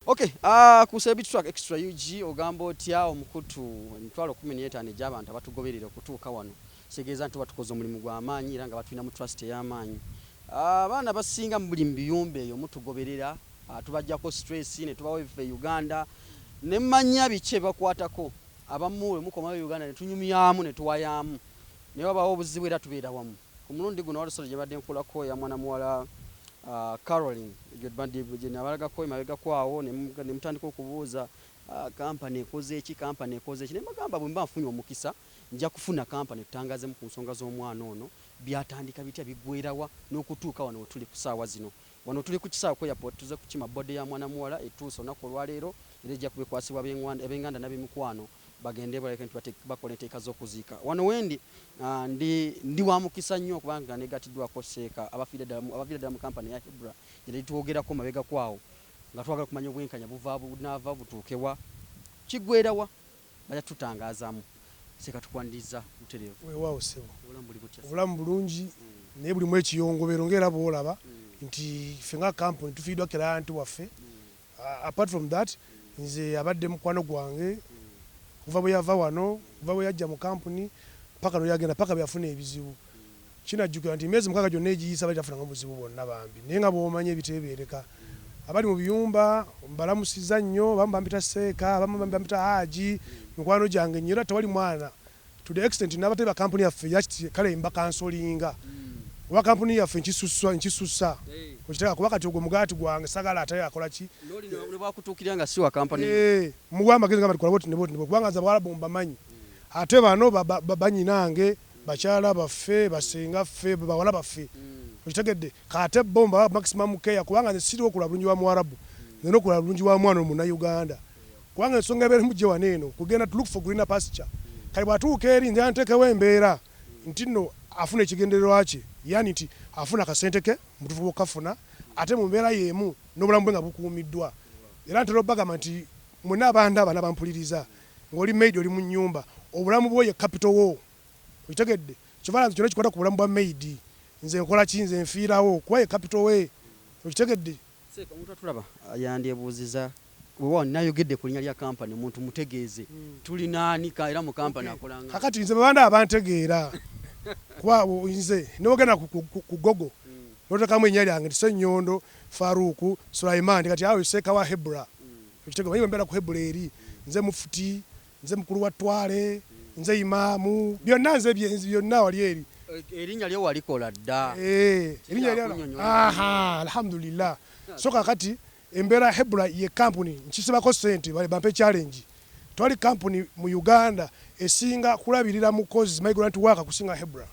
Okay, ku Celebrity Track Extra UG, ogamba otya omukutu 150,000 egy'abantu abatugoberera okutuuka wano? Kitegeeza nti tuba tukoze omulimu gw'amaanyi era nga batulina mu trust ey'amaanyi. Abaana basinga muli mu biyumba eyo mutugoberera, tubajjako stress ne tubawa ebifo e Uganda ne mmanya biki ebibakwatako. Abamu bwe mukomawo e Uganda ne tunyumyamu ne tuwayaamu, naye wabaawo obuzibu era tubeera wamu. Ku mulundi guno waliwo story gye mbadde nkolako eya mwana muwala Caroline gye nabalagako emabegako awo, ne mutandika okubuuza, kampani ekoze ki, kampani ekoze ki, ne mbagamba bwe mba nfunye omukisa nja kufuna kampani tutangaazemu ku nsonga z'omwana ono, byatandika bitya, biggweerawa n'okutuuka wano we tuli ku ssaawa zino. Wano tuli ku kisaawe ku airport, tuzze kukima body ya mwana muwala etuuse olunaku olwaleero era ejja kuba ekwasibwa ab'enganda n'ab'emikwano bagende balabike nti bakola enteeka z'okuziika. Wano wendi ndi wa mukisa nnyo kubanga negatiddwako Seeka abafiire ddala mu kampani eya Hebra gye nali twogerako mabegako awo nga twagala okumanya obwenkanya buva bunaava butuuke wa, kiggweera wa, bajja tutangaazamu. Seeka, tukwaniriza butereevu. Weewaawo ssebo. Obulamu buli butya? Obulamu bulungi, naye bulimu ekiyongobero ng'era bw'olaba nti ffe nga kampuni tufiiriddwa client waffe. Apart from that, nze abadde mukwano gwange okuva bwe yava wano, okuva bwe yajja mu kampuni paka lwe yagenda, paka bwe yafuna ebizibu. Kinajjukira nti emyezi 6 gyonna egiyise abadde tafunangamu buzibu bwonna bambi, naye nga bw'omanyi ebiteebeereka. Abali mu biyumba mbalamusizza nnyo, abamu bampita Seeka, abamu bampita Haji, mikwano gyange nnyo, era tewali mwana to the extent n'abatali ba kampuni yaffe kale mbakansolinga oba kampuni yaffe nkisussa nkisussa okitegeera, kuba kati ogwo mugaati gwange, sagala ate akola ki. Ne bwakutuukirira nga si wa kampani. Muwa amagezi nga bati boti ne boti ne boti, kubanga nze Abawalabu mbamanyi, ate bano banyinange, bakyala baffe, basenga ffe, bawala baffe, okitegedde? Kate bo mbawa maximum care, kubanga nze siriwo kulaba bulungi wa Muwarabu, nze n'okulaba bulungi wa mwana Omunnayuganda, kubanga ensonga ebeera mujje wano eno kugenda to look for greener pasture. Kale bw'atuuka eri nze nteekewo embeera nti nno afuna ekigendererwa kye, yani nti afuna akasente ke mutuufu bw'okukafuna, ate mu mbeera y'emu n'obulamu bwe nga bukuumiddwa. Era ntera obbagamba nti mwenna abandaba n'abampuliriza, ng'oli maid, oli mu nnyumba, obulamu bwo ye capital wo, okitegedde? Kyova nze kyonna kikwata ku bulamu bwa maid nze nkola ki? Nze nfiirawo, kuba ye capital we, okitegedde? Seeka, omuntu atulaba yandyebuuziza wewa nayogedde ku linnya lya kampani, omuntu mutegeeze tuli naani era mu kampani akolanga. Kakati nze babanda abantegeera, kuba nze newogenda ku Google notekamu erinnya lyange nti Ssenyondo Faruku Sulaiman, kati awo Seeka wa Hebra, okitegedde? Manyi bwe mbeera ku Hebra eri nze mufuti, nze mukulu wa twale, nze imaamu, byonna nze byonna wali eri. Erinnya lyo walikola dda. Erinnya lya aha, alhamdulillah. So kakati embeera Hebra ye kampuni nkisibako ssente, bampe challenge. Twali kampuni mu Uganda esinga kulabirira mukozi migrant worker kusinga Hebra,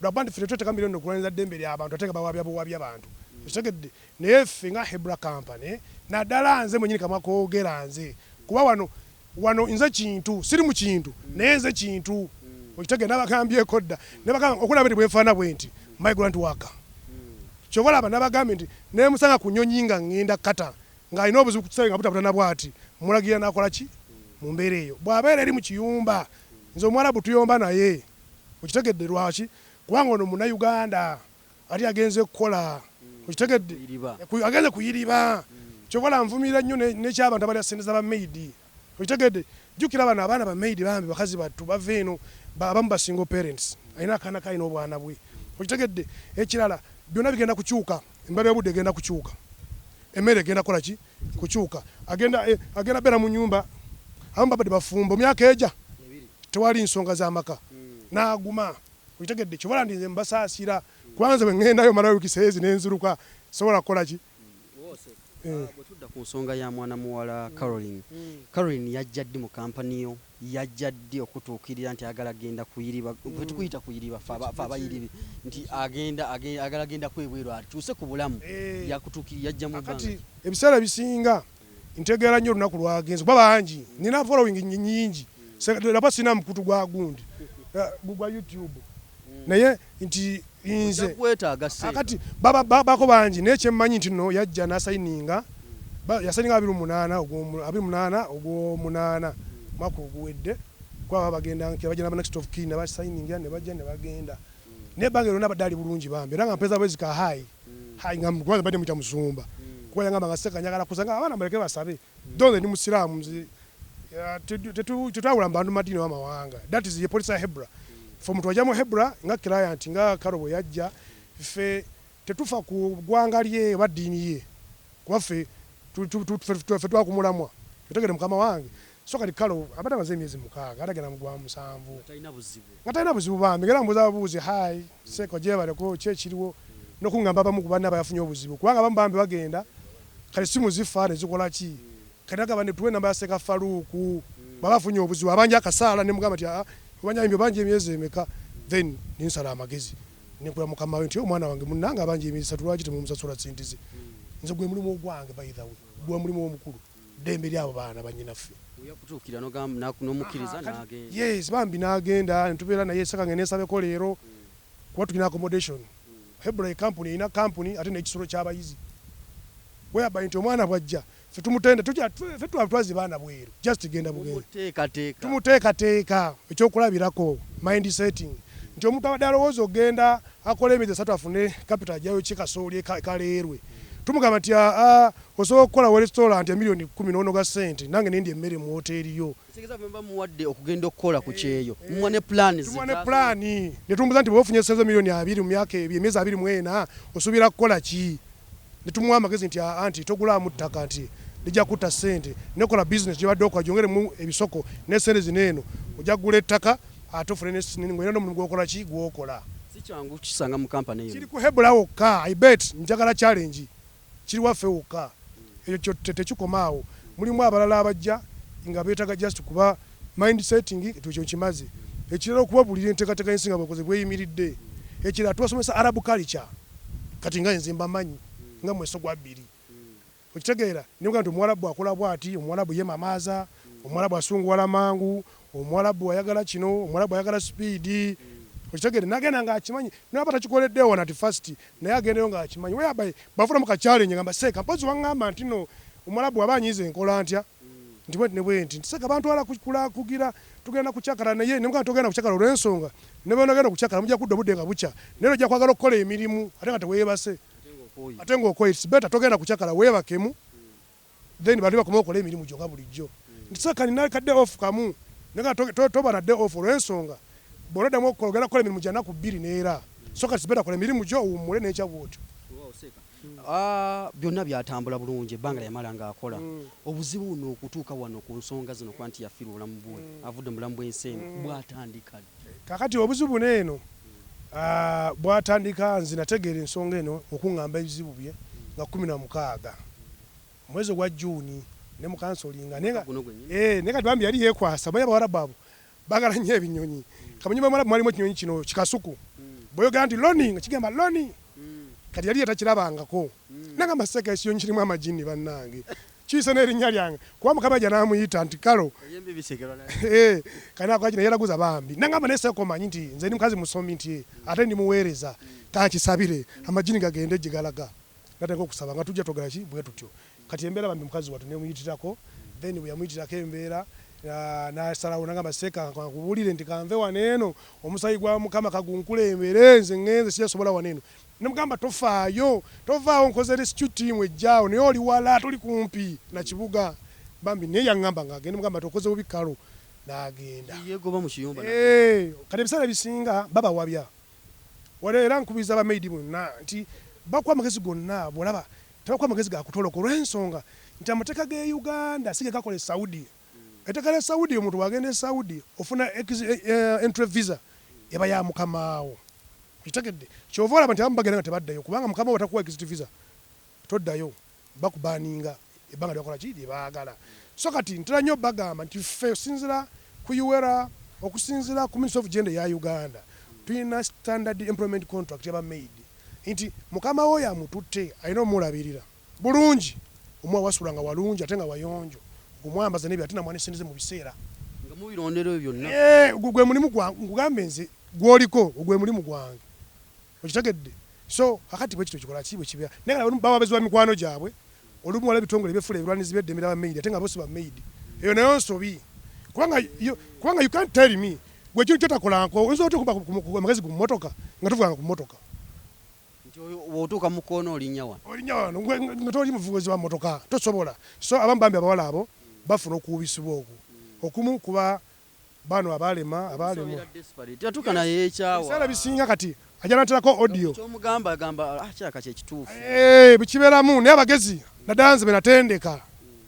lwakuba nti ffe tetweteeka milioni okulwanyisa ddembe ly'abantu ate nga bawabya buwabya bantu, okitegedde? Naye ffe nga Hebra company, naddala nze mwenyini kamwa koogera nze, kuba wano nze kintu siri mu kintu, naye nze kintu, okitegedde? Nabagambyeko dda, nabagamba okulaba nti bwenfaana bwe nti migrant worker, kyova olaba nabagambye nti nemusanga ku nyonyi nga ŋŋenda Qatar ng'alina obuzibu ku kisaawe nga butabutana bw'ati, mulagira n'akola ki mu mbeera eyo. Bw'abeera eri mu kiyumba, nze Omuwarabu tuyomba naye, okitegedde? Lwaki? Kubanga ono Munnayuganda ate agenze kukola, okitegedde? Agenze kuyiriba. Kyova olaba nvumirira nnyo n'ekyabantu abalya ssente z'abamaidi, okitegedde? Jjukira bano abaana bamaidi bambi bakazi battu bava eno, abamu ba single parents, alina akaana ke, alina obwana bwe, okitegedde? Ekirala, byonna bigenda kukyuka, embeera y'obudde egenda kukyuka, emmere egenda kukola ki? Kukyuka. Agenda beera mu nyumba, abamu babadde bafumbo myaka eja tewali nsonga z'amaka n'aguma, okitegedde? Kyova olaba nti nze mbasaasira, kubanga nze bwe ŋŋendayo malayo wiiki seezi nenziruka, sobola kukola ki. Bwe tudda ku nsonga ya mwana muwala Caroline, Caroline yajja ddi mu kampani yo? Yajja ddi okutuukirira nti ayagala genda kuyiriba? Tukuyita kuyiriba ffe abayiribi, nti agenda ayagala genda kwebweru atuuse ku bulamu. Yakutuukirira yajja mu bbanga? Kati ebiseera ebisinga ntegeera nnyo olunaku lwagenze, kuba bangi nina following nyingi, laba sina mukutu gwa gundi gwa YouTube, naye nti nze akati bako bangi, naye kyemmanyi nti no yajja nasayininga, yasayininga 28 28 ogw'omunaana mwaka oguwedde, kuba baba bagenda nkera bajja naba next of kin nabasayiningira ne bajja ne bagenda, naye ebbanga lyonna abadde ali bulungi bambi, era nga mpeeza bwezi ka hi hi, nga kubanza mbadde muyita musumba. Kuba yangamba nga Seeka njagala kusa nga abaana baleke basabe. Though ndi musiraamu nze tetwawula mu bantu madiini oba mawanga. That is ye policy ya Hebra. Ffe omuntu ajja mu Hebra nga client nga Carol bwe yajja, ffe tetufa ku ggwanga lye oba ddiini ye kuba ffe ffe twakumulamwa. Otegedde mukama wange? So kati Carol abadde amaze emyezi 6 ate agenda mu gwa 7. Nga talina buzibu bambi era mbuuza bubuuzi hi Seeka gyebaleko ki ekiriwo n'okungamba abamu ku banne abayafunye obuzibu kubanga abamu bambi bagenda kati essimu zifa ne zikola ki kati agamba ne tuwe ennamba ya Seeka Farouk bw'aba afunye obuzibu abanja akasaala ne mugamba nti aa obanja obanja emyezi emeka then ne nsala amagezi ne nkubira mukama we nti omwana wange munnange abanja emyezi esatu lwaki temumusasula ssente ze nze gwe mulimu ogwange by the way gwe mulimu omukulu ddembe ly'abo baana bannyinaffe. Yakutuukirira n'omukkiriza n'agenda. Yes bambi n'agenda ne tubeera naye Seeka ngende nsabeko leero kuba tulina accommodation. Hebra company erina kampuni ate n'ekisulo ky'abayizi whereby nti omwana bw'ajja ffe tumutenda ffe twatwazi baana bweru just genda bugenda. Tumuteekateeka ekyokulabirako mind setting nti omuntu abadde alowooza okugenda akola emyezi esatu afune capital ajjayo ki kasooli kaleerwe tumugamba nti aa osobola okukola wa restaurant ya miliyoni 10 n'onoga ssente nange ne ndya emmere mu woteeri yo. Kitegeeza bwe muba muwadde okugenda okukola ku kyeyo mumuwa ne plan. Tumuwa ne plan ne tumubuuza nti bw'oba ofunye ssente zo miliyoni 20 mu myaka ebiri emyezi 24 osuubira kukola ki? Ne tumuwa amagezi nti aa nti togulaamu ttaka nti lijja kutta ssente ne kola business gy'obadde okola gyongeremu ebisoko ne ssente zino eno ojja kugula ettaka ate ofune ng'olina n'omulimu gw'okola ki gw'okola. Si kyangu kukisanga mu kampani eyo. Kiri ku Hebra wokka I bet njagala challenge kiri waffe wokka ekyo tekikoma awo mulimu abalala abajja nga beetaaga just kuba mind setting ekyo nkimaze. Ekirala okubabuulira enteekateeka y'ensi nga bwekoze bweyimiridde. Ekirala tubasomesa Arab culture kati nga nze mbamanyi nga mweso gwa bbiri. Okitegeera ne mugamba nti omuwarabu akola bw'ati, omuwarabu ye mamaaza, omuwarabu asunguwala mangu, omuwarabu ayagala kino, omuwarabu ayagala sipiidi. Okitegeera n'agenda ng'akimanyi n'aba takikoledde wano at first naye agendayo ng'akimanyi whereby bw'afunamu ka challenge agamba Seeka mpozzi waŋŋamba nti nno omuwarabu bw'aba anyiize nkola ntya? Nti bwenti ne bwenti nti Seeka bantwala kugira tugenda kukyakala naye ne mugamba togenda kukyakala olw'ensonga ne bw'onoogenda okukyakala mujja kudda obudde nga bukya naye ojja kwagala okukola emirimu ate nga teweebase ate ng'okooye it's better togenda kukyakala weebakemu then bali bakome okole emirimu gyo nga bulijjo nti Seeka nina ka day off kamu naye nga toba na day off olw'ensonga bw'onoddamu okukola ogenda kukola emirimu gya nnaku bbiri neera so kati it's better kola emirimu gyo owummule n'enkya bw'otyo. Byonna byatambula bulungi ebbanga lyamala ng'akola. Obuzibu buno okutuuka wano ku nsonga zino kuba nti yafiirwa obulamu bwe avudde mu bulamu bw'ensi eno bwatandika ddi? Kaakati obuzibu buno eno bwatandika nze nategeera ensonga eno okuŋŋamba ebizibu bye nga 16 omwezi ogwa June ne mu counselling naye kati bambi yali yeekwasa omanyi abawarabu abo baagala nnyo ebinyonyi kamanyi bawarabu mwalimu ekinyonyi kino kikasuku bw'oyogera nti loni nga kigamba loni kati yali yetakirabangako nagamba Seeka ekinyonyi kirimu amajini bannange kiyise n'erinnya lyange kuba mukama ajja n'amuyita nti kalo kati nakola kino yeraguza bambi nagamba naye Seeka omanyi nti nze ndi mukazi musomi nti ate ndi muweereza kankisabire amajini gagende gye galaga natandika okusaba nga tujja twogera ki bwe tutyo kati embeera bambi mukazi wattu nemuyitirako then bwe yamuyitirako embeera n'asalawo nagamba Seeka nkubuulire nti kanve wano eno omusaayi gwa Mukama kagunkulembere nze ŋŋenze sijasobola wano eno nemugamba tofaayo tovaawo nkoze rescue team ejjaawo naye oli wala toli kumpi na kibuga bambi naye yaŋŋamba ng'agenda mugamba tokoze bubi kalo n'agenda yeegoba mu kiyumba. Kati ebiseera ebisinga babawabya wala era nkubiriza bamaidi bonna nti bakuwa amagezi gonna bw'olaba tebakuwa amagezi ga kutoloka olw'ensonga nti amateeka g'e Uganda si ge gakola e Saudi. Etteeka lya Saudi omuntu bw'agenda e Saudi ofuna entry visa eba ya mukamaawo okitegedde ky'ova olaba nti abamu bagenda nga tebaddayo kubanga mukama wo takuwa exit visa toddayo bakubaninga ebbanga lyebakola ki lye baagala. So kati ntera nnyo bagamba nti ffe okusinziira ku URA okusinziira ku Ministry of Gender eya Uganda tulina standard employment contract yaba maid nti mukama wo yamututte alina omulabirira bulungi omuwa wasula nga walungi ate nga wayonjo okumwambaza n'ebyo ate namuwa ne ssente ze mu biseera nga mubirondera ebyo byonna. Ogwo gwe mulimu gwange nkugambe nze gw'oliko ogwo gwe mulimu gwange okitegedde so kakati bwe kityo kikola ki bwe kibeera naye nga bawabezi ba mikwano gyabwe olumu waliwo ebitongole ebyefula ebirwanizi by'eddembe lya bamaidi ate nga bo si bamaidi eyo nayo nsobi kubanga you can't tell me gwe ekintu kyotakolanko oyinza otya okumpa amagezi ku mmotoka nga tuvuganga ku mmotoka. Nti bw'otuuka mu kkoona olinnya wano. Olinnya wano nga toli muvuzi wa mmotoka tosobola. So abamu bambi abawala abo bafuna okuwubisibwa okwo. Okumu kuba bano abalema abalema. Tatuuka naye yeekyawa. Ebiseera ebisinga kati ajja n'ateerako audio. Ky'omugamba agamba ah kirabika kye kituufu. Eh, kibeeramu naye abagezi naddala nze be natendeka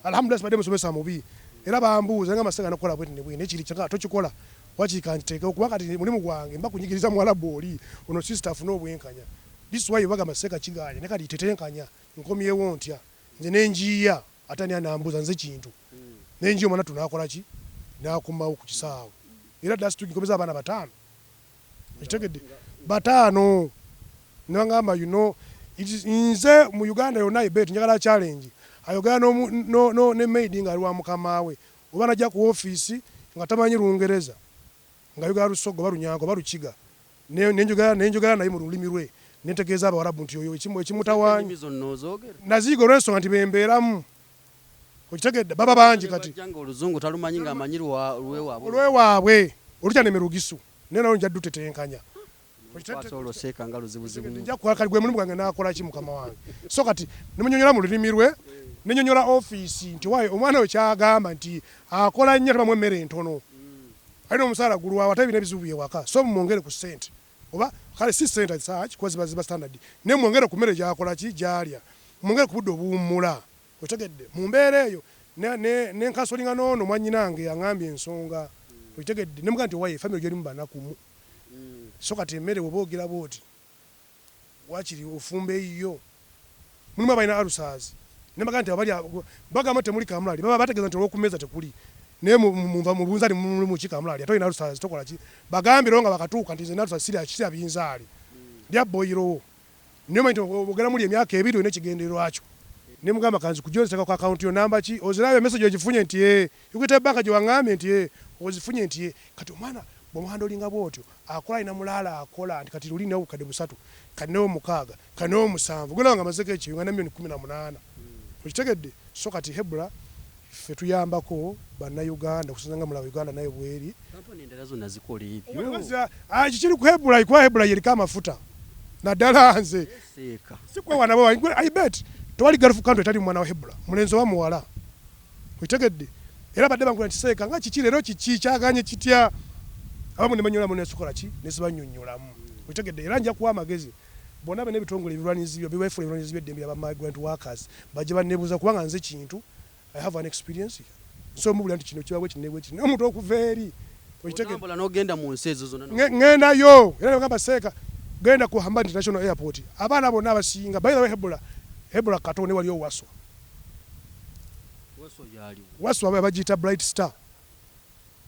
alhamdulillah sibadde musomesa mubi era bambuuza nga masega nakukola bwenti ne bwenti naye kiri kyanga tokikola wakiri kankiteekewo kuba kati mulimu gwange mba kunyigiriza muwalabu oli ono sister afune obwenkanya this why bagamba seeka kigaanye naye kati tetenkanya nkomyewo ntya nze nenjiiya ate ani anambuuza nze kintu nenjiiya omwana tunakola ki nakomawo ku kisaawe era last week nkomeza abaana bataano okitegedde bataano nangamba you know it is nze mu Uganda yonna I bet njagala challenge ayogera no, no, no, ne maid nga ali wa mukama we oba najja ku office nga tamanyi lungereza nga ayogera lusoga oba lunyango oba lukiga nenjogera nenjogera naye mu lulimi lwe nentegeeza abawarabu nti oyo ekimutawaanya naziyiga olw'ensonga nti bembeeramu okitegedde baba bangi kati oluzungu talumanyi nga amanyi lwewaabwe olwewaabwe olutya lugisu naye nalwo nja dutetenkanya kati gwe mulimu gwange nakola ki mukama wange so kati nemunyonyola mu lulimi lwe nenyonyola ofiisi nti waayo omwana we kyagamba nti akola nnyo tebamu emmere entono alina omusaala gulwawo ate bina ebizibu byewaka so mumwongere ku ssente oba kale si ssente saaki kuba ziba ziba standard naye mwongere ku mmere gyakola ki gyalya mwongere ku budde obuwummula okitegedde mu mbeera eyo nenkasolinga n'ono mwannyinange yaŋambye ensonga okitegedde nemugaa nti owaye famire gyerimu banakumu so kati emmere bw'oba ogira bw'oti wakiri ofumba eyiyo mulimu abalina alusaazi nembaga nti abalya bagamba temuli kamulali baba bategeeza nti olw'okummeeza tekuli naye munva mu bunzaali mulimu ki kamulali ate olina alusaazi tokola ki bagambirewo nga bakatuuka nti nze alusaazi sirya sirya binzaali lya boyirowo naye omanyi nti ogenda muli emyaka ebiri olina ekigendererwa kyo ne mugamba kanzi kujja oziteeka ku akawunti yo namba ki ozirabye message ogifunye nti ee Equity bank gye waŋŋambye nti ee ozifunye nti ee kati omwana bw'omuhandolinga bw'otyo akola alina mulaala akola nti kati luli nina obukadde busatu kati newo mukaaga kati newo musanvu gwe nga amazeeko ekyeyo nga na milioni 18 okitegedde so kati Hebra ffe tuyambako bannayuganda okusinza nga mulaba Uganda nayo bweri Kampani endala zonna zikola ebyo. Ekyo kiri ku Hebra kuba Hebra yeriko amafuta naddala nze sikwewana I bet tewali Gulf country etali mwana wa Hebra mulenzi oba muwala okitegedde era badde bankula nti seeka nga kiki leero kiki kyaganye kitya abamu ne banyolamu nesikola ki nesibanyonyolamu okitegedde era nja kuwa amagezi bonna bena ebitongole ebirwanizi byo biwefuula ebirwanizi by'eddembe lya ba migrant workers bajje banneebuuza kubanga nze kintu I have an experience nsobola mubulira nti kino kiba bwe kino bwe kino naye omuntu okuva eri okitegedde n'ogenda mu nsi ezo zonna ŋŋendayo era ne bagamba seeka genda ku Hamad International Airport abaana bonna abasinga by the way Hebra Hebra Kato ne waliyo Waswa Waswa bagiyita Bright Star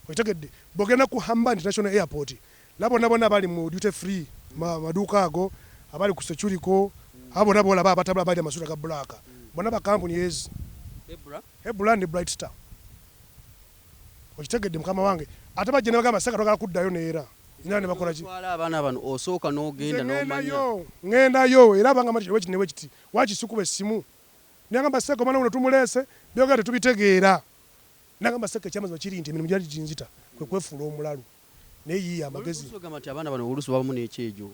okitegedde bw'ogenda ku Hamad International Airport la bonna bonna abali mu duty free maduuka ago abali ku securiko abo bonna bolaba abatabula bali amasuuti aga black bonna ba kampuni ezi Hebra ne Bright Star okitegedde mukama wange ate bajja ne bagamba seka twagala kuddayo neera ina ne bakola ki twala abaana bano osooka n'ogenda n'omanya ŋŋendayo era abangamba nti wekiti ne wekiti waki sikuba essimu nagamba seka omwana guno tumuleese byogera tetubitegeera nagamba seka ekyamazima kiri nti emirimu gyali ginzita kwe kwefuula omulalu naye yiiya amagezi ogamba nti abaana bano oluusi babamu n'ekyejo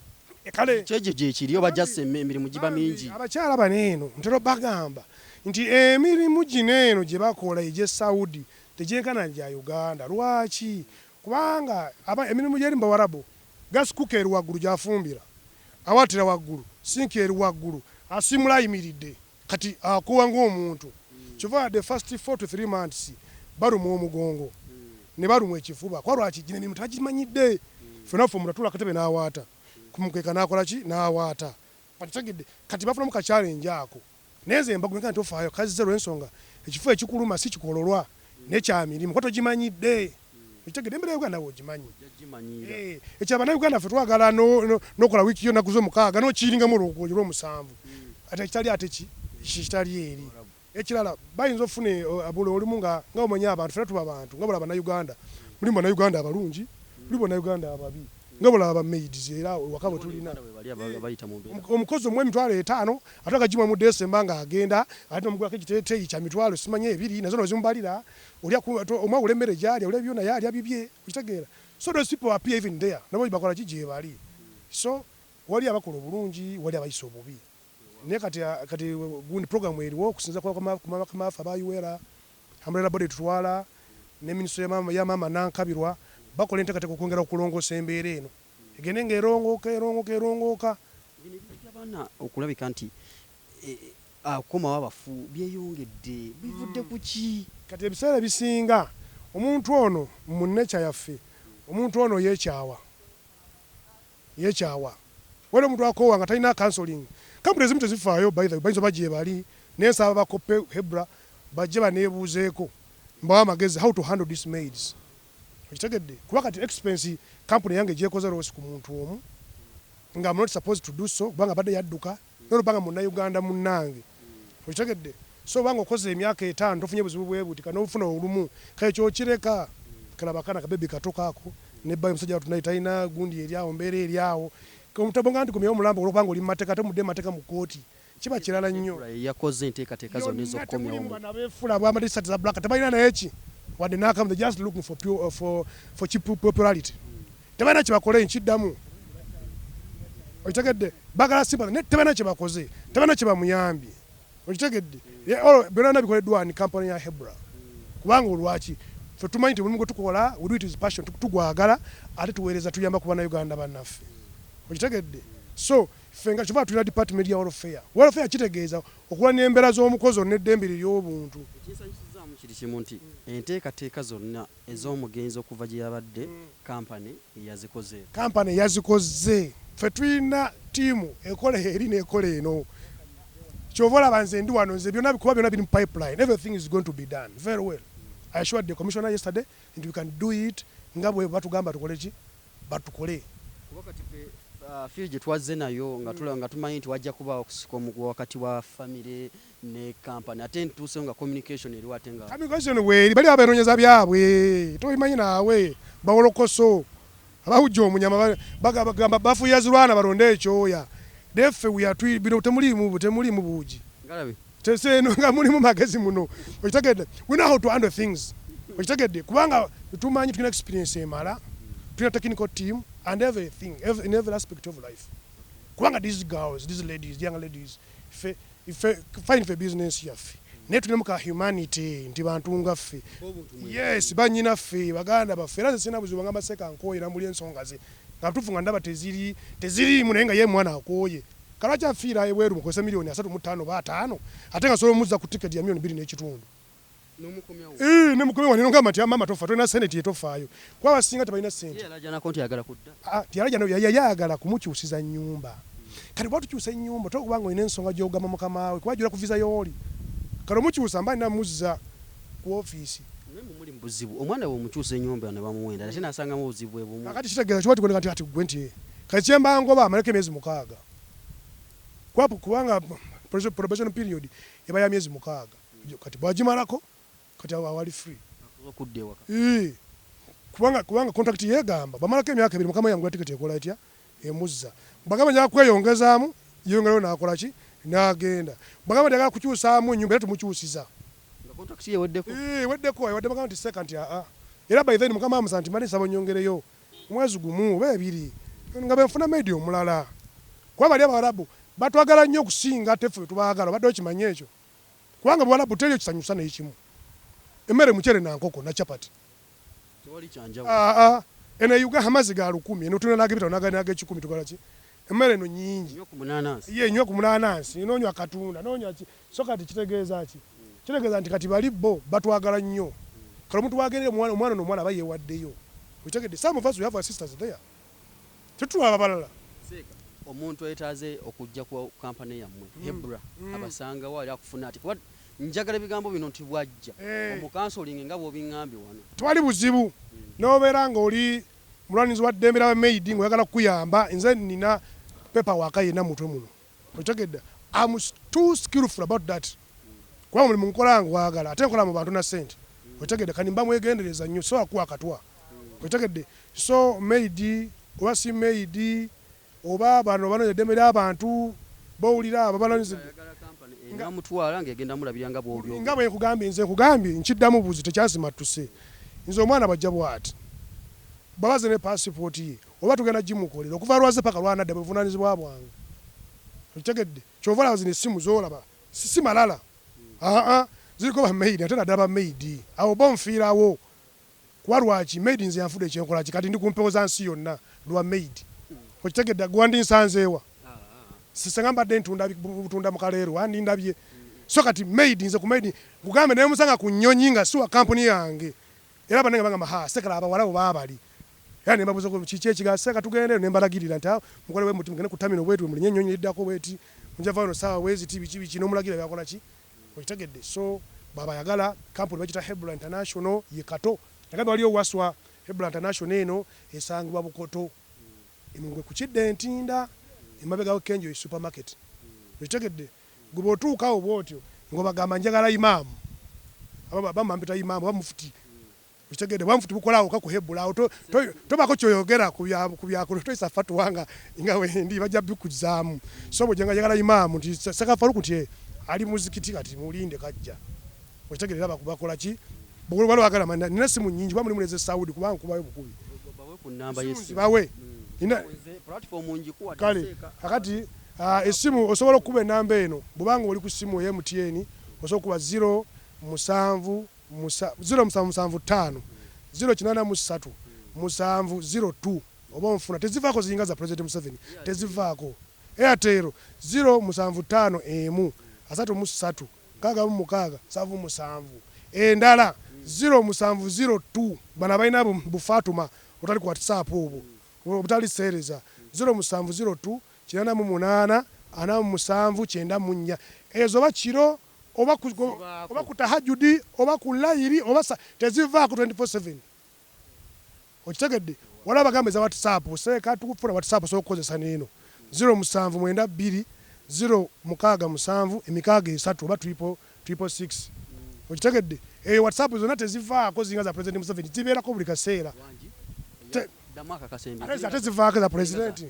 kale ekyejo gyekiri oba jassa emirimu giba mingi abakyala bano eno ntera bagamba nti emirimu gino eno gye bakola egy'e Saudi tegyenkana gya Uganda lwaki kubanga emirimu gyeri mu Bawarabu gas cooker eri waggulu gy'afumbira awaatira waggulu sinki eri waggulu asimula ayimiridde kati akuwa ng'omuntu kyova the first 4 to 3 months balumwa omugongo ne balumwa ekifuba kwa lwaki gino emirimu tebagimanyidde ffenna ffe omuntu atuula akatebe n'awaata ku mukeeka n'akola ki n'awaata okitegedde kati bafunamu ka challenge ako naye nze mbagumya nti ofaayo kazze lw'ensonga ekifuba ekikuluma si kikololwa naye kya mirimu kuba togimanyidde okitegedde embeera ya Uganda ogimanyi ekyo abannayuganda ffe twagala n'okola wiiki yo nnaku z'omukaaga n'okiringamu olw'omusanvu ate ekitali ate ki kitali eri ekirala bayinza okufuna buli olumu nga nga omanyi abantu ffenna tuba bantu nga bw'olaba bannayuganda mulimu bannayuganda abalungi mulimu bannayuganda ababi nga bw'olaba ba maids era ewaka bwe tulina omukozi omuwa emitwalo etaano ate agagimuwa mu December ng'agenda ate n'omugulako ekiteeteeyi kya mitwalo simanyi ebiri nazo n'ozimubalira olya omwawula emmere gy'alya olya byona ye alya bibye okitegeera so those people appear even there nabo bakola ki gyebali so Wali abakola obulungi, wali abayisa obubi, naye kati gundi program eriwo okusinza ku bakama baffe aba URA, umbrella body tutwala ne minisitule ya maama Nankabirwa, bakola enteekateeka okwongera okulongoosa embeera eno egende ng'erongooka, erongooka, erongooka. Bino ebintu by'abaana okulabika nti akomawo abafu byeyongedde, bivudde ku ki? Kati ebiseera ebisinga omuntu ono mu nature yaffe, omuntu ono yeekyawa, yeekyawa. Waliwo omuntu akoowa nga talina counseling. Kampuni ezimu tezifaayo, by the way, bayinza oba gye bali, naye nsaba bakoppe Hebra bajje baneebuuzeeko, mbawe amagezi how to handle these maids. Okitegedde? Kuba kati expense kampuni yange gyekoze loss ku muntu omu nga I'm not supposed to do so, kubanga abadde yadduka nolubanga munnayuganda munnange. Okitegedde? So obanga okoze emyaka 5 tofunye buzibu bwe buti, kati n'obufuna olumu, kale kyokireka. Kalaba akaana kabebi kato kaako nebbayo omusajja wattu naye talina gundi eri awo, mbeera eri awo. Omutabonga nti komyewo omulambo olwokubanga oli mu mateeka, ate mudde mu mateeka mu kkooti, kiba kirala nnyo. Yakoze enteekateeka zonna ez'okukomyawo. Bano abeefuula bwambadde saati za black tebalina naye ki wadde n'akamu, they just looking for pure, for cheap popularity. Tebalina kye bakole, nkiddamu. Okitegedde? Bagala sympathy naye tebalina kye bakoze, tebalina kye bamuyambye. Okitegedde? Byonna bikoleddwa ni kampani ya Hebra. Kubanga olwaki ffe tumanyi nti omulimu gwe tukola, we do it with passion, tugwagala ate tuweereza, tuyamba ku bannayuganda bannaffe. Okitegedde? So ffe nga kyova tulina department ya welfare. Welfare kitegeeza okulwanira embeera z'omukozi n'eddembe lye ery'obuntu. Ekinsanyusizaamu kiri kimu nti enteekateeka zonna ez'omugenzi okuva gye yabadde, kampani yazikoze. Kampani yazikoze. Ffe tulina ttiimu ekola eri n'ekola eno. Kyova olaba nze ndi wano, nze byonna kuba byonna biri mu pipeline. Everything is going to be done very well. I assured the commissioner yesterday nti we can do it nga bwe batugamba tukole ki, batukole. Kuba kati ffe feel gye twazze nayo nga tumanyi nti wajja kubaawo okusika omuguwa wakati wa famire ne kampani, ate ntuusewo nga communication eriwo ate nga communication weeri, bali abeenoonyeza byabwe, tobimanyi naawe, bawolokoso abawujja omunyama bagamba bafuuya zirwana balonde ekyoya. Naye ffe we are bino temuliimu buugi. Ngalabi. Tese eno nga mulimu magezi muno. Okitegedde? We know how to handle things. Okitegedde? Kubanga tumanyi tulina experience emala, tulina technical team and everything, in every aspect of life. Kubanga these girls, these ladies, young ladies, ffe fine ffe business yaffe. Naye tulinamu ka humanity nti bantu nga ffe. Yes, bannyinaffe, baganda baffe. Era nze sirina buzibu ngamba Seeka nkooye nambulya ensonga ze. Nga ntuufu nga ndaba teziriimu naye nga ye mwana akooye. Kalwaki afiira ebweru mukozesa 35 miliyoni oba 50, ate nga nsobola omuzza ku tiketi ya 2.5 miliyoni. N'omukomyawo. Ne mukomyawo wano ngamba nti maama tofa, tolina ssente tofaayo. Kuba abasinga tebalina ssente. Ye yalajanako nti ayagala kudda. Tiyalajana, yayagala kumukyusiza nnyumba. Kati bw'oba tukyusa ennyumba, toyinza okuba ng'olina ensonga gy'ogamba mukama we, kuba ajjula ku visa y'oli. Kati omukyusa mba nina muzza ku ofiisi. Naye mwe muli mu buzibu, omwana we omukyusa ennyumba ne bamuwenda, ate n'asangamu obuzibu bwe bumu. Kakati kitegeeza kiba tiboneka nti ati ggwe nti kati kye mba ngoba amaleko emyezi 6. Kubanga probation period eba ya myezi 6. Kati bw'agimalako, kati awo awali free. Okudda ewaka. Kubanga contract yeegamba bw'amalako emyaka 2 mukama yamugula tiketi ekola etya? Emuzza. Bw'agamba njagala kweyongezaamu, yeeyongerayo n'akola ki? N'agenda. Bw'agamba njagala kukyusaamu ennyumba era tumukyusiza. Nga contract ye eweddeko. Eweddeko, ewadde mukama nti Seeka nti aa. Era by then mukama amusa nti mbadde nsaba onnyongereyo omwezi 1 oba 2 nga bwe nfuna maid omulala. Kuba bali Abawarabu batwagala nnyo okusinga ate ffe bwe tubaagala, obadde okimanyi ekyo? Kubanga Buwarabu teriyo kisanyusa n'ekimu. Emmere muceere na nkoko na chapati. Tewali kyanjawulo. Eno e Uganda amazzi ga 1000, eno tulina n'ag'ebitaano n'ag'ekikumi tukola ki? Emmere eno nnyingi. Nywa ku munaanansi. Ye nywa ku munaanansi, n'onywa katunda, n'onywa ki. So kati kitegeeza ki? Kitegeeza nti kati bali bo batwagala nnyo. Kale omuntu w'agendera omwana ono omwana aba yeewaddeyo. Okitegedde? Some of us we have our sisters there. Tetulaba abalala. Seeka, omuntu ayetaaze okujja ku kampani yammwe Hebra abasangawo ali akufuna ati kuba njagala ebigambo bino nti bw'ajja omukansolinge nga bw'obiŋŋambye wano. Tewali buzibu n'obeera ng'oli mulwanirizi wa ddembe lya bamaidi ng'oyagala kukuyamba, nze nina paperwork yenna mu mutwe muno. Okitegedde? I'm too skillful about that. Kuba omulimu nkola ngwagala ate nkola mu bantu na ssente. Okitegedde? Kati mba mwegendereza nnyo, so akuwa akatwa. Okitegedde? So maid oba si maid oba bano banoonya eddembe ly'abantu b'owulira abo banoonya namutwala ng'egenda mulabirira nga bw'obyogera. Nga bwe nkugambye, nze nkugambye nkiddamu buzi tekyasimattuse. Nze omwana bw'ajja bw'ati, bw'aba azze ne paasipooti ye, Oba tugenda gimukolera okuva lwaze paka lwanadda, buvunanyizibwa bwange. Okitegedde? Kyova olaba zino essimu zolaba si malala, aa, ziriko ba maid, ate naddala ba maid awo bo nfiirawo. Kuba lwaki maid nze yanfudde ekyenkola ki kati ndi ku mpewo za nsi yonna lwa maid. Okitegedde? Gwe wandinsanzeewa sisenga mbadde ntunda butunda mu Kaleero, wandindabye. So kati maid, nze ku maid nkugambe, naye musanga ku nnyonyi nga si wa kampuni yange, era banange bagamba, "Ha, Sekala, abawala bo baabali." Era ne mbabuuza kiki ekigaa, "Seka, tugende?" Ne mbalagirira nti, "Mukole bwe muti, mugende ku terminal bwetu, mulinye ennyonyi eddako bweti, mujja wano saawa bweziti," biki biki, n'omulagira byakola ki. Okitegedde? So bw'aba ayagala, kampuni bagita Hebra International, ye Kato nagambye waliyo Waswa. Hebra International eno esangibwa Bukoto, emungwe ku kidda Entinda, emabega wa Kenjo supermarket. Okitegedde? Gwe bw'otuukawo bw'otyo ng'obagamba, "Njagala imaamu," bamumpita imaamu oba mufuti. Okitegedde? Bwamufuti bukolawo ka ku Hebula awo, tobako kyoyogera ku byakulo, toyisa fatuwa nga wendi bajja bikuzaamu. So bwojja nga njagala imaamu, nti Seka Faruku, nti ali muzikiti, kati mulinde kajja. Okitegedde? Era bakola ki, waliwo agala, nina essimu nnyingi, kuba mulimu neze Saudi, kubanga nkubayo bukubi. Bawe ku namba y'essimu. Bawe. Platform ngikuwadde. Kale. Seeka. Kakati essimu osobola okukuba enamba eno, bwobanga oli ku ssimu eya MTN osobola okuba 0 7 0775 083 702, oba onfuna. Tezivaako, ziringa za President Museveni, tezivaako. Airtel 0751 33 66 77. Endala 0702, bano abalina bufatuma obutali ku WhatsApp, obwo obutali seereza, 0702 88 47 94. Ezo oba kiro oba Zibaako. Oba ku tahajudi oba ku layiri oba tezivaako 24/7. Okitegedde? Waliwo abagamba eza WhatsApp, seeka tukufuna WhatsApp, osobola okukozesa neeno 0792 067 663 oba 666. Okitegedde? Eyo WhatsApp zonna tezivaako, zinga za President Museveni, zibeerako buli kaseera. Wangi. Ddamu akakasembe. Ate zivaako, za president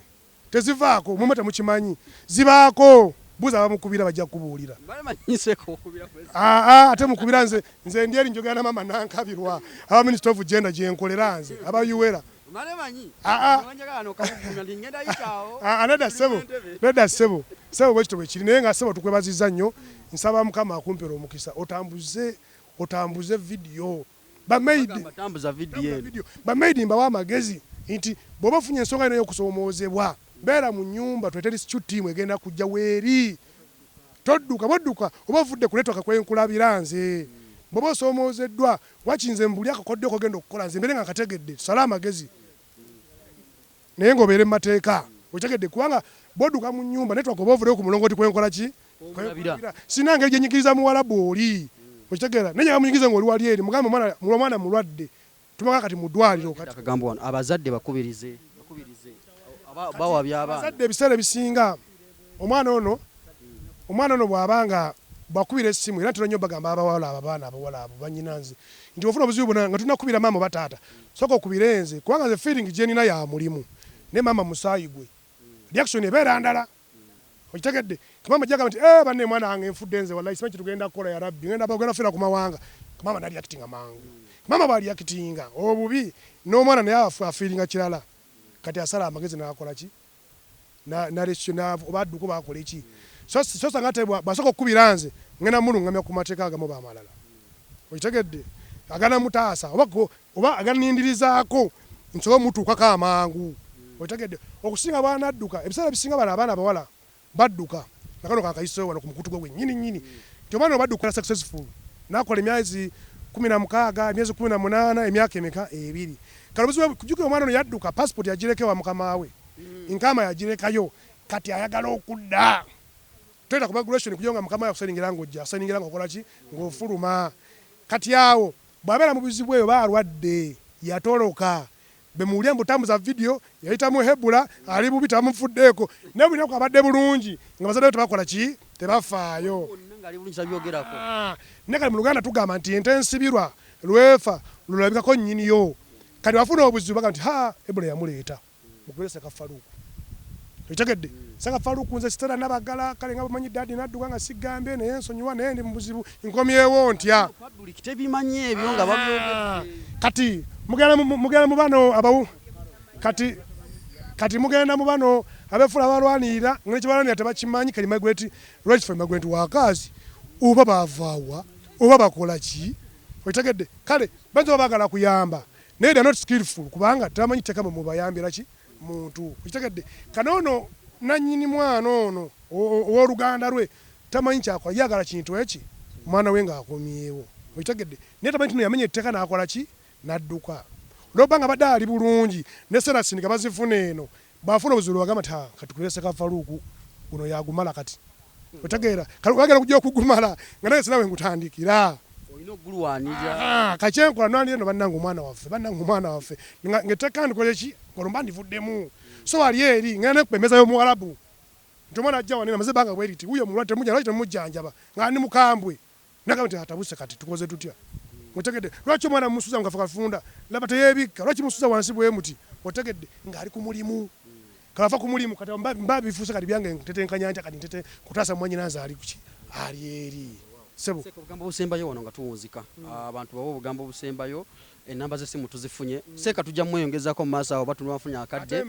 tezivaako. Mumwe temukimanyi, zibaako. Buuza abamukubira, bajja kukubuulira. Bamanyiseeko okubira president. Aa, ate mukubira nze, nze ndi eri njogera na mama Nankabirwa, aba Minister of Gender gyenkolera nze, aba UWERA. Male manyi. Aa. Njagala nokamugumya nti ngenda yitaawo. Aa, nedda ssebo, nedda ssebo, ssebo, bwekito bwe kiri. Naye nga ssebo tukwebazizza nnyo. Nsaba Mukama akumpera omukisa, otambuze vidiyo ba maid. Bagamba tambuza vidiyo eno. Video. Ba maid mbawa amagezi nti bw'oba ofunye ensonga yino ey'okusoomoozebwa, beera mu nnyumba, twete rescue team egenda kujja weeri. Todduka, bwodduka oba ovudde ku network kwenkulabira nze. Bw'oba osoomoozeddwa, wakinze mbuli akakodde okogenda okukola, nze mbeere nga nkategedde, tusale amagezi naye ng'obeere mu mateeka. Okitegedde? Kubanga bwodduka mu nnyumba, network oba ovuddeyo ku mulongooti kwenkola ki. Kwenkulabira. Sina ngeri gyenyigiriza muwalabu oli. Okitegeera? Naye nyaga munyigirize ng'oli wali eri, mugambe omwana mulwadde, tumaga kati mu ddwaliro kati. Akagambo wano, abazadde bakubirize bawabya abaana. Abazadde ebiseera ebisinga omwana ono bw'aba nga bwakubira essimu, era ntera nnyo bagamba abawala abo, abaana abawala abo banyina nze nti ofuna obuzibu bwonna nga tunakubira maama oba taata, sooka okubire nze, kubanga nze feeling gyenina ya mulimu ne maama musaayi gwe, reaction ebeera ndala. Okitegedde? Maama jagamba nti, "Eh, banne, mwana wange nfudde nze, wallahi simanyi kyetugenda kukola, ya rabbi, ngenda bagenda fiira ku mawanga." Maama nareactinga mangu. Maama bw'areactinga obubi n'omwana naye afiiringa kirala. Kati asala amagezi n'akola ki, oba adduka oba akola eki. So sanga ate bw'asooka okukubira nze, ngenda mulungamya ku mateeka agamu oba amalala. Okitegedde? Agana mutaasa oba aganindirizaako nsobole omutuukako amangu. Okitegedde? Okusinga bwanadduka. Ebiseera ebisinga bano abaana abawala badduka nakano kakayiseewo wano ku mukutu gwe gwennyini nnyini nti omwana obaddukira successful nakola emyezi 16, emyezi 18, emyaka emeka, 2. Kale obuzibu, kujjukira omwana ono yadduka, passport yagireka ewa mukama we, inkama yagirekayo, kati ayagala okudda. Toyita ku migration kugira nga mukama we akusayiningira ng'ojja, asayiningira ng'okola ki, ng'ofuluma. Kati awo bw'abeera mu buzibu eyo, baalwadde, yatoloka, bemuwulira mbutambuza vidiyo, yayita mu Hebula, ali bubi, tamufuddeeko, naye buli lunaku abadde bulungi nga bazadde be tebakola ki, tebafaayo. Bonna ng'ali bulungi, tabyogerako. Ah, naye kati mu Luganda tugamba nti ente ensibirwa lwefa lulabikako nnyiniyo. Kati wafuna obuzibu, bagamba nti, "Ha, Hebula yamuleeta mukubire Seka Faluuku." Okitegedde? "Seka Faluuku, nze Sitera Nabagala, kale nga bumanyi daddy nadduka nga sigambye, naye nsonyiwa, naye ndi mu buzibu, nkomyewo ntya?" Public tebimanyi ebyo nga babyogedde. Kati mugenda mu bano abawu kati. Kati mugenda mu bano abefuula abalwanirira nga nekibalwanirira tebakimanyi. Kali migrant rights for migrant workers, oba bavaawa oba bakola ki, okitegedde? Kale bayinza oba baagala kuyamba, naye they are not skillful, kubanga tebamanyi tteeka mwe mubayambira ki muntu, okitegedde? Kano ono nannyini mwana ono owooluganda lwe tamanyi kyakola, yagala kintu eki omwana we ng'akomyewo, okitegedde? Naye tamanyi tino yamenya etteeka n'akola ki, n'adduka. Olwokuba nga badde ali bulungi ne serasindika bazifuna eno, bw'afuna obuzibu lwagamba nti katukubire Seka Faluuku guno yagumala. Kati otegeera, kale wagala okujja okugumala nga naye sinawe ngutandikira. Olina okugulwanirira. Kakyenkola nwanire no bannange omwana waffe, bannange omwana waffe ng'etteeka ndikoze ki, olwo mba ndivuddemu. So ali eri ngenda nekuba emmeeza y'omuwalabu nti omwana ajja wano amaze ebbanga bwe riti, wuyo mulwadde, temujja, lwaki temumujjanjaba nga ndi mukambwe? Nagamba nti atabuse, kati tukoze tutya? Otegedde? Lwaki omwana mumusuza mu kafo kafunda? Laba teyeebikka, lwaki musuza wansi bwe muti? Otegedde? Ng'ali ku mulimu, kava ku mulimu kati mba bifuuse kati byange, ntetenkanya ntya kati ntete kutaasa mwannyinaze ali kuki, ali eri sebo. Seeka, obugambo obusembayo wano nga tuwunzika, abantu bawe obugambo obusembayo. Enamba z'essimu tuzifunye. Seeka tujja mweyongezaako mu maaso awo, batunwafunye akadde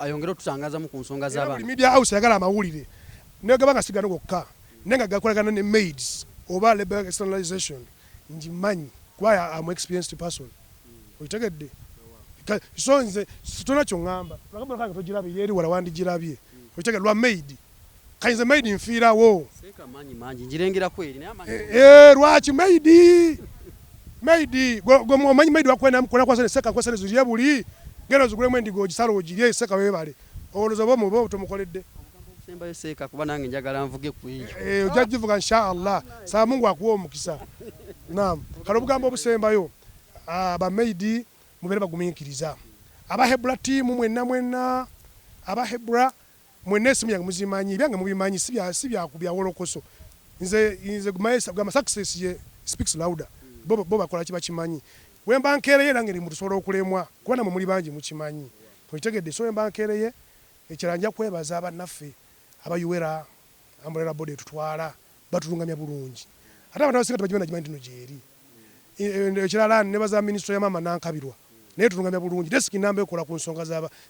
ayongere otutangazamu ku nsonga z'abaana. Media house ayagala amawulire naye gaba nga sigano gokka, naye nga gakolagana ne maids oba labor externalization, ngimanyi kuba am experienced person, okitegedde? So nze tolina kyoŋŋamba kange togirabye eri wala wandigirabye, okitegedde? Lwa maid kayinza maid nfiirawo. Seeka maanyi mangi ngirengerako eri naye amaanyi. Lwaki maid? Maid omanyi maid wakwenda seka kwasane zirye buli ngeno zigulemu endiga ogisala ogirye. Seka webale, olowooza oba omuba tomukoledde. Obusembayo Seeka, kuba nange njagala nvuge ku eyo. Ojja givuga inshaallah, saa Mungu akuwa omukisa. Naam, kale obugambo obusembayo, bamaidi mubeere bagumiikiriza. Abahebula team mwenna mwenna, abahebula mwenna, esimu yange muzimanyi, ebyange mubimanyi, si byakubyawolokoso. Nze gamba success ye speaks louder. Bo bakola ki bakimanyi. Wemba nkeereye era ngeri mutusobola okulemwa, kuba namwe muli bangi mukimanyi, okitegedde? So wemba nkeereye, ekirala nja kwebaza bannaffe aba UWERA, umbrella body etutwala, batulungamya bulungi, ate abantu abasinga tebagimanyi, nagimanyi nti no gyeri. Ekirala nebaza ministry ya mama Nankabirwa, naye tulungamya bulungi, desk namba ekola ku nsonga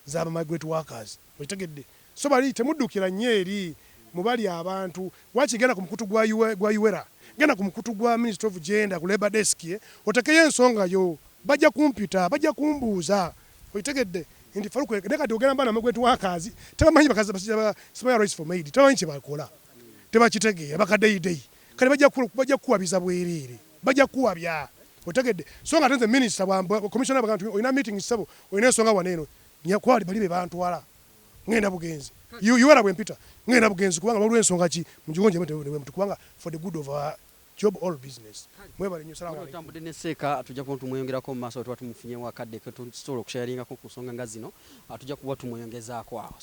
z'aba migrant workers, okitegedde? So bali temuddukira nnyo eri mubali abantu. Waki genda ku mukutu gwa UWERA, genda ku mukutu gwa Ministry of Gender ku labor desk, otekeyo ensonga yo, bajja kumpita, bajja kumbuuza, okitegedde? Nti Faruku ne kati ogenda mbana migrant workers tebamanyi, bakazi basajja simanya rights for maid tebamanyi kye bakola, tebakitegeera, bakadeideyi. Kale bajja kukuwabiza bwereere, bajja kukuwabya, otegedde? So nga ate nze minister, commissioner baga nti olina meeting ssebo, olina ensonga wano eno, kuba bali be bantwala, ngenda bugenzi. UWERA bwe mpita ngenda bugenzi, kubanga waliwo ensonga ki mugigonje muti, kubanga for the good of our job all business. Mwebale nnyo, salamu aleikum. Otambudde ne Seeka, tujja kuba tumweyongerako mu maaso. Tuba tumufunyewo akadde tusobola okusharingako ku nsonga nga zino, tujja kuba tumweyongezaako awo.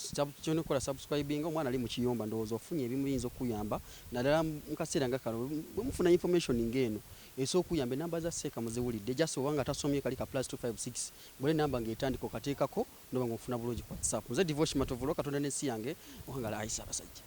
Kyolina okukola, subscribing. Omwana ali mu kiyumba, ndowooza ofunye ebimu biyinza okukuyamba, naddala mu kaseera nga kano bwe mufuna information ng'eno esobola okuyamba. Enamba za Seeka muziwulidde, just oba nga tasomye kali ka +256 bwera enamba ng'etandika okateekako noba nga ofuna bulungi ku WhatsApp. Nze Divosh Matovulo, Katonda n'ensi yange, wangala ayi Ssaabasajja.